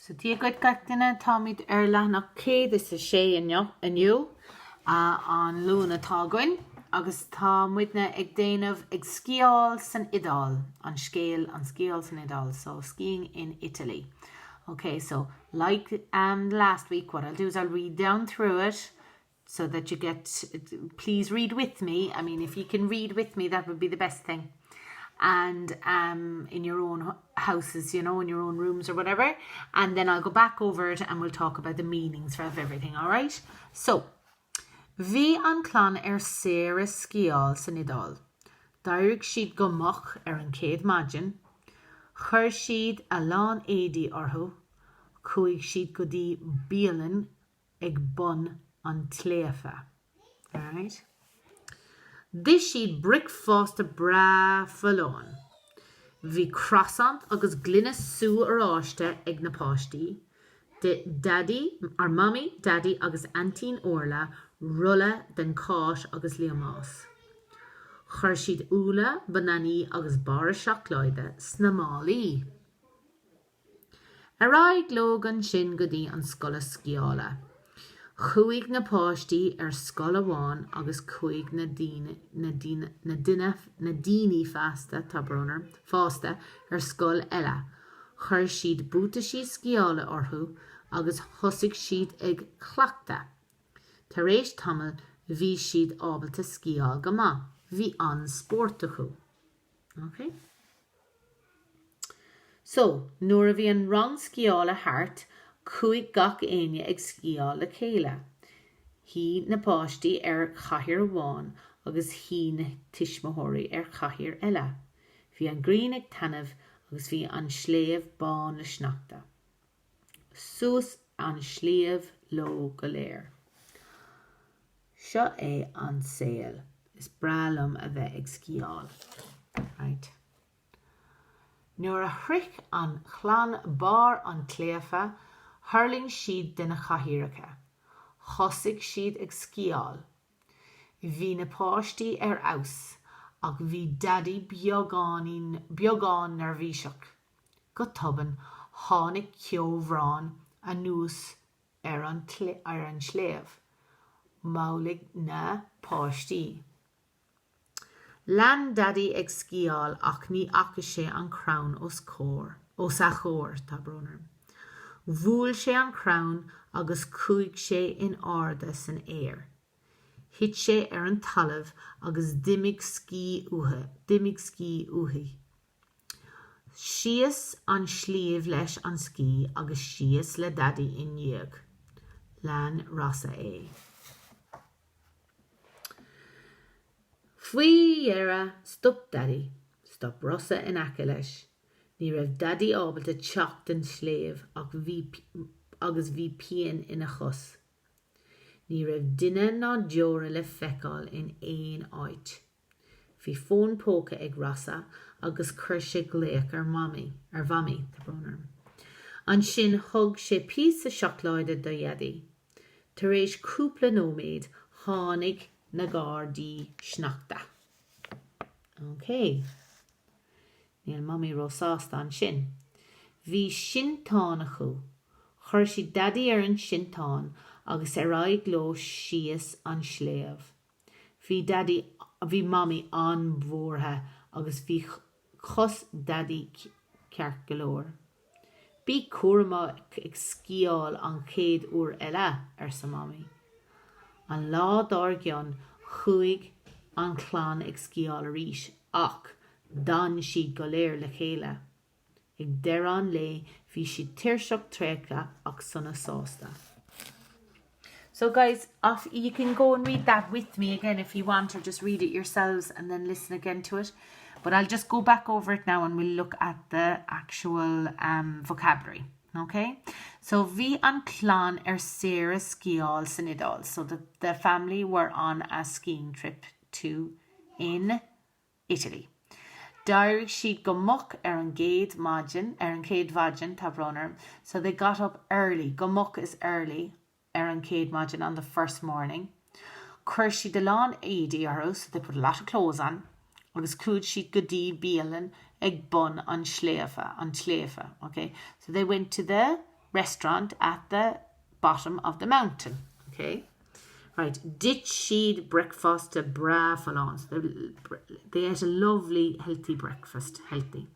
So Dia dhuit gach duine, táimid ar leathanach 106 inniu, inniu, an Luan atá againn, agus tá muidne ag déanamh, ag sciáil san Iodáil, an scéal, an sciáil san Iodáil, so skiing in Italy. Ok, so like um, last week, what I'll do is I'll read down through it, so that you get please read with me I mean if you can read with me that would be the best thing and um in your own houses you know in your own rooms or whatever and then I'll go back over it and we'll talk about the meanings of everything all right so Bhí an clann ar saoire sciáil san Iodáil. D'éirigh siad go moch ar an chéad maidin, chuir siad a lán éadaí orthu, chuaigh siad go dtí bialann ag bun an tsléibhe. Alright. D'ith siad bricfeasta breá folláin. Bhí croissant agus gloine sú oráiste ag na páistí. D'ith Daidí, or Mamaí, Daidí agus Aintín Orla rolla den cáis agus liamhás. Chuir siad úlla, bananaí agus barra seacláide sna málaí. Ar aghaidh leo ansin go dtí an scoil sciála. Chuaigh na páistí ar scoil amháin agus chuaigh na na daoine feasta, tá brón orm, fásta ar scoil eile. Chuir siad buataisí sciála orthu agus thosaigh siad ag cleachtadh. Tar éis tamaill bhí siad ábalta sciáil go maith. Bhí an-spórt acu. Ok. So, nuair a bhí an rang sciála thart, chuaigh gach éinne ag sciáil le chéile. Shuigh na páistí ar chathaoir amháin agus shuigh na tuismitheoirí ar chathaoir eile. Bhí an ghrian ag taitneamh agus bhí an sliabh bán le sneachta. Suas an sliabh leo go léir. Seo é an saol. Is breá liom a bheith ag sciáil. Right. Nuair a shroich an chlann barr an tsléibhe, thuirling siad de na cathaoireacha. Thosaigh siad ag sciáil. Bhí na páistí ar fheabhas, ach bhí Daidí beagáinín, beagán neirbhíseach. Go tobann, tháinig ceobhrán anuas ar an ar an sliabh. Mhoilligh na páistí. Lean Daidí ag sciáil ach ní fhaca sé an crann os comhair, os a chomhair, tá brón orm. Bhuail sé an crann agus chuaigh sé in airde san aer. Thit sé ar an talamh agus d'imigh scí uaidh, d'imigh scí uaidh. Síos an sliabh leis an scí agus síos le Daidí i ndiaidh. Lean Rossa é. Faoi dheireadh, stop Daidí. Stop Rossa in aice leis. Ní raibh Daidí ábalta teacht den sliabh ach bhí agus bhí pian ina chos. Ní raibh duine ná deora le feiceáil in aon áit. Bhí fón póca ag Rossa agus chuir sé glaoch ar Mhamaí, ar Mhamaí, tá brón orm. Ansin thug sé píosa seacláide do Dhaidí. Tar éis cúpla nóiméad tháinig na gardaí sneachta. Ok. Níl Mamaí róshásta ansin. Bhí sinteán acu. Chuir siad Daidí ar an sinteán agus ar aghaidh leo síos an sliabh. Bhí Daidí, bhí Mamaí an-bhuartha agus bhí cos Daidí ceart go leor. Bí cúramach ag sciáil an chéad uair eile, arsa Mamaí. An lá dár gcionn chuaigh an chlann ag sciáil arís ach d'fhan siad go léir le chéile. Ag deireadh an lae bhí siad tuirseach traochta ach sona sásta. So guys, off, you can go and read that with me again if you want or just read it yourselves and then listen again to it. But I'll just go back over it now and we'll look at the actual um, vocabulary. Okay, so bhí an clann ar saoire sciáil san Iodáil. So the, the family were on a skiing trip to in Italy. D'éirigh siad go moch ar an gcéad maidin, ar an chéad mhaidin, tá brón orm, so they got up early, go moch is early, ar an chéad maidin, on the first morning. Chuir siad a lán éadaí orthu, so they put a lot of clothes on, agus chuaigh siad go dtí bialann ag bun an sléibhe, an tsléibhe, ok? So they went to the. restaurant at the bottom of the mountain. Okay? Right, d'ith siad bricfeasta breá folláin. So they, they ate a lovely healthy breakfast, healthy.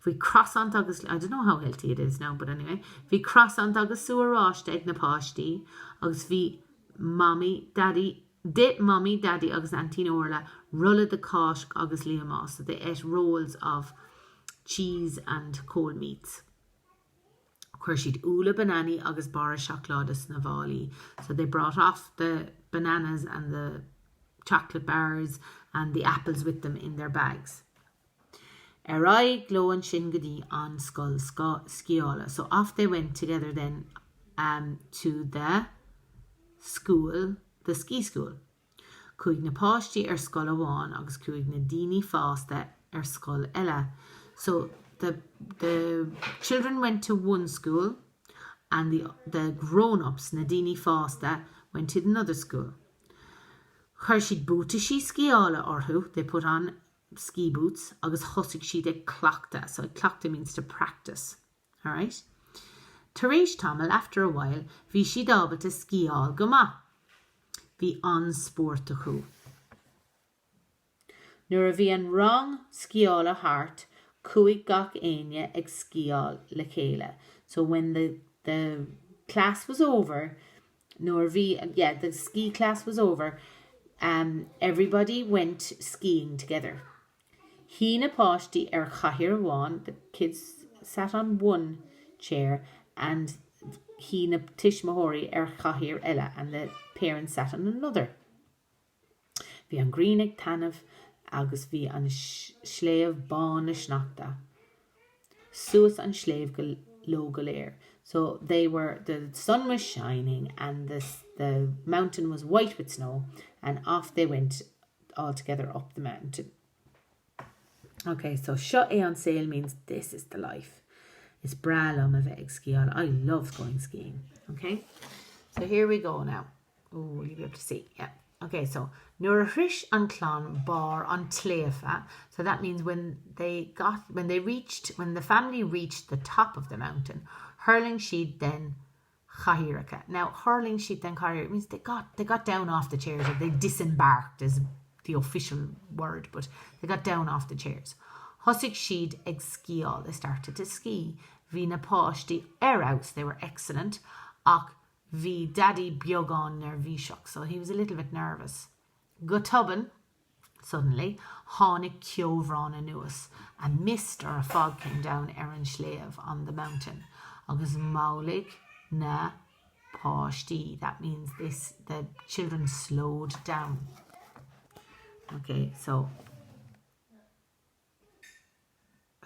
Bhí croissant agus, I don't know how healthy it is now, but anyway, bhí croissant agus sú oráiste ag na páistí agus bhí Mamaí, Daidí, d'ith Mamaí, Daidí agus Aintín Orla rolla de cáis agus liamhás, so they ate rolls of cheese and cold meats. Chuir siad úlla, bananaí agus barra seacláide sna málaí, so they brought off the bananas and the chocolate bars and the apples with them in their bags. Ar aghaidh leo ansin go dtí an scoil sciála, so off they went together then um to the school, the ski school. Chuaigh na páistí ar scoil amháin agus chuaigh na daoine fásta ar scoil eile. So the the children went to one school and the the grown-ups, na daoine fásta, went to another school. Chuir siad buataisí sciála orthu, they put on ski boots, agus thosaigh siad ag cleachtadh. So ag cleachtadh means to practice. Alright? Tar éis tamaill, after a while, bhí siad ábalta sciáil go maith. Bhí an-spórt acu. Nuair a bhí an rang sciála thart, chuaigh gach éinne ag sciáil le chéile. So when the the class was over, nuair a bhí, yeah, the ski class was over, um, everybody went skiing together. Shuigh na páistí ar chathaoir amháin, the kids sat on one chair and shuigh na tuismitheoirí ar chathaoir eile and the parents sat on another. Bhí an ghrian ag taitneamh agus bhí an sliabh bán le sneachta. Suas an sliabh go leo go léir. So they were, the sun was shining and the, the mountain was white with snow and off they went all together up the mountain. Ok, so seo é an saol means this is the life. Is breá liom a bheith ag sciáil. I love going skiing. Ok, so here we go now. Oh, will you be able to see? Yeah. Ok, so nuair a shroich an chlann barr an tsléibhe, so that means when they got, when they reached, when the family reached the top of the mountain, thuirling siad den chathaoireacha. Now, thuirling siad den chathaoir, it means they got, they got down off the chairs or they disembarked is the official word, but they got down off the chairs. Thosaigh siad ag sciáil, they started to ski. Bhí na páistí ar fheabhas, they were excellent, ach bhí Daidí beagán neirbhíseach, so he was a little bit nervous. Go tobann, Suddenly, tháinig ceobhrán anuas, a mist or a fog came down ar an sliabh, on the mountain, agus mhoilligh na páistí, that means this, the children slowed down. Ok, so.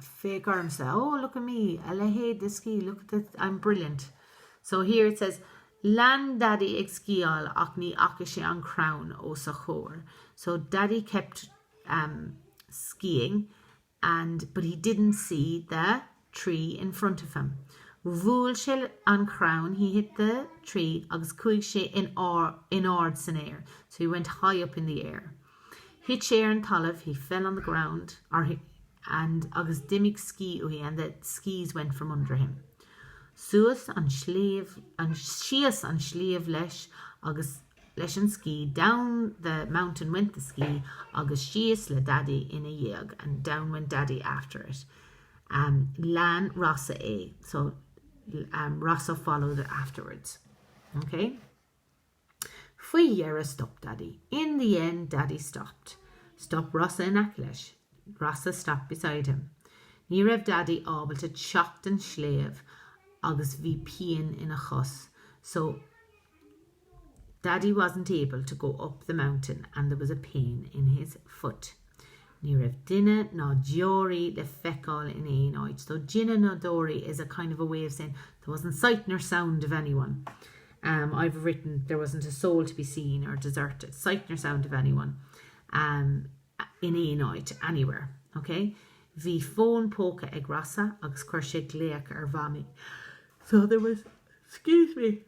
Féach ormsa, oh look at me, a leithéid de scí, look at the, I'm brilliant. So here it says, Lean Daidí ag sciáil ach ní fhaca sé an crann os a chomhair. So Daddy kept um skiing and but he didn't see the tree in front of him. Bhuail sé an crann, he hit the tree, agus chuaigh sé in in ard san aer. So he went high up in the air. Thit sé ar an talamh, he fell on the ground, or he, and agus d'imigh scí uaidh, and the skis went from under him. Suas an sliabh, an, síos an sliabh leis agus leis an scí, down the mountain went the ski agus síos le Daidí ina dhiaidh, and down went Daddy after it. Um, lean Rossa é, so um, Rossa followed it afterwards. Okay? Faoi dheireadh stop Daidí. In the end Daddy stopped. Stop Rossa in aice leis. Rossa stopped beside him. Ní raibh Daidí ábalta teacht den sliabh agus bhí pian ina chos so Daddy wasn't able to go up the mountain and there was a pain in his foot. Ní raibh duine ná deoraí le feiceáil in aon áit. So duine ná deoraí is a kind of a way of saying there wasn't sight nor sound of anyone. Um, I've written there wasn't a soul to be seen or deserted. Sight nor sound of anyone. Um, in aon áit, anywhere. Okay? Bhí fón póca ag Rossa agus chuir sé glaoch ar Mhamaí. So there was, excuse me,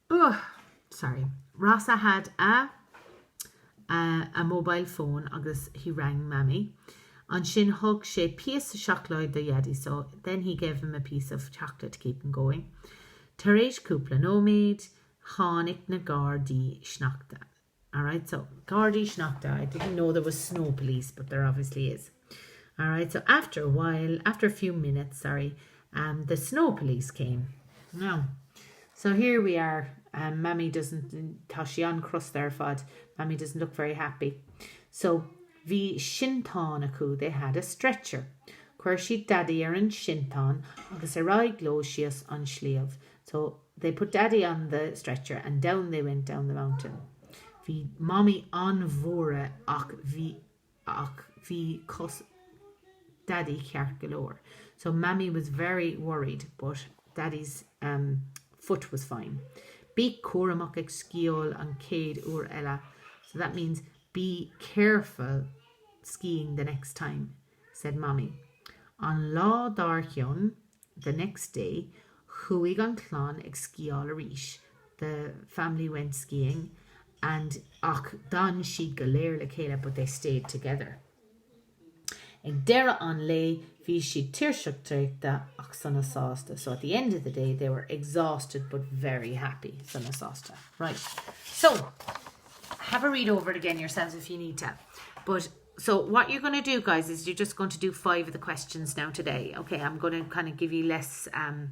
Ugh, sorry. Rossa had a a a mobile phone agus he rang Mammy. Ansin thug sé píosa seacláide do Dhaidí so then he gave him a piece of chocolate to keep him going. Tar éis cúpla nóiméad, tháinig na gardaí sneachta. Alright, so gardaí sneachta, I didn't know there was snow police, but there obviously is. Alright, so after a while, after a few minutes, sorry, um, the snow police came. Now, so here we are. Um, Mammy doesn't, tá sí an-chrosta ar fad. Mammy doesn't look very happy. So, bhí sinteán acu, they had a stretcher. Chuir siad Daidí ar an sinteán agus ar aghaidh leo síos an sliabh. So, they put Daddy on the stretcher and down they went down the mountain. Bhí Mamaí an-bhuartha ach bhí ach bhí cos Daidí ceart go leor. So Mammy was very worried but Daddy's um, foot was fine. Bí cúramach ag sciáil an chéad uair eile. So that means be careful skiing the next time, said Mommy. An lá dár gcionn, the next day, chuaigh an chlann ag sciáil arís, the family went skiing and ach d'fhan siad go léir le chéile but they stayed together. Ag deireadh an lae bhí siad tuirseach traochta ach sona sásta. So at the end of the day they were exhausted but very happy. Sona sásta. Right. So have a read over it again yourselves if you need to. But so what you're going to do guys is you're just going to do five of the questions now today. Okay, I'm going to kind of give you less um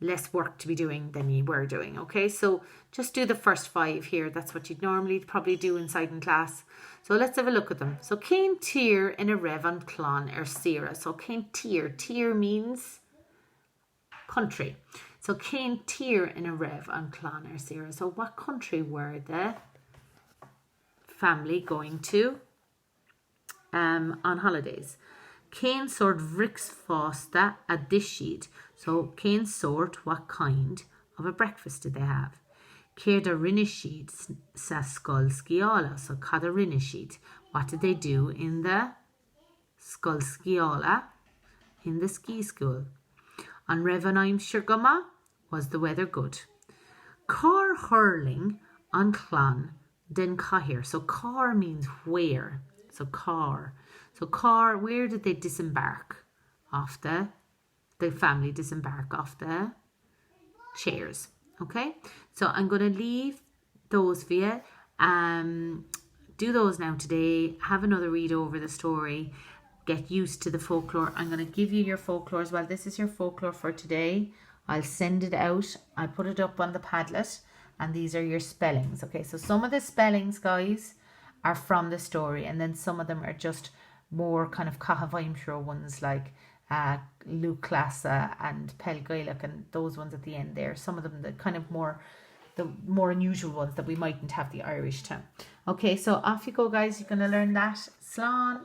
less work to be doing than you were doing. Okay, so just do the first five here. That's what you'd normally probably do inside in class. So let's have a look at them. So cén tír ina raibh an chlann ar saoire. So cén tír, tír means country. So cén tír ina raibh an chlann ar saoire. So what country were the family going to um, on holidays? Cén sórt bricfeasta a d'ith siad? So cén sórt, what kind of a breakfast did they have? Céard a rinne siad sa scoil sciála? So cad a rinne siad? What did they do in the scoil sciála? In the ski school. An raibh an aimsir go maith? Was the weather good? Cár thuirling an chlann den chathaoir? So cár means where. So cár. So cár, where did they disembark off the, the family disembark off the chairs? Okay, so I'm going to leave those for you. Um, do those now today. Have another read over the story. Get used to the folklore. I'm going to give you your folklore as well. This is your folklore for today. I'll send it out. I put it up on the Padlet and these are your spellings. Okay, so some of the spellings, guys, are from the story and then some of them are just more kind of caitheamh aimsire ones like uh, lúthchleasaí and peil Ghaelach and those ones at the end there. Some of them the kind of more the more unusual ones that we mightn't have the Irish to. Okay, so off you go guys, you're gonna learn that. Slán!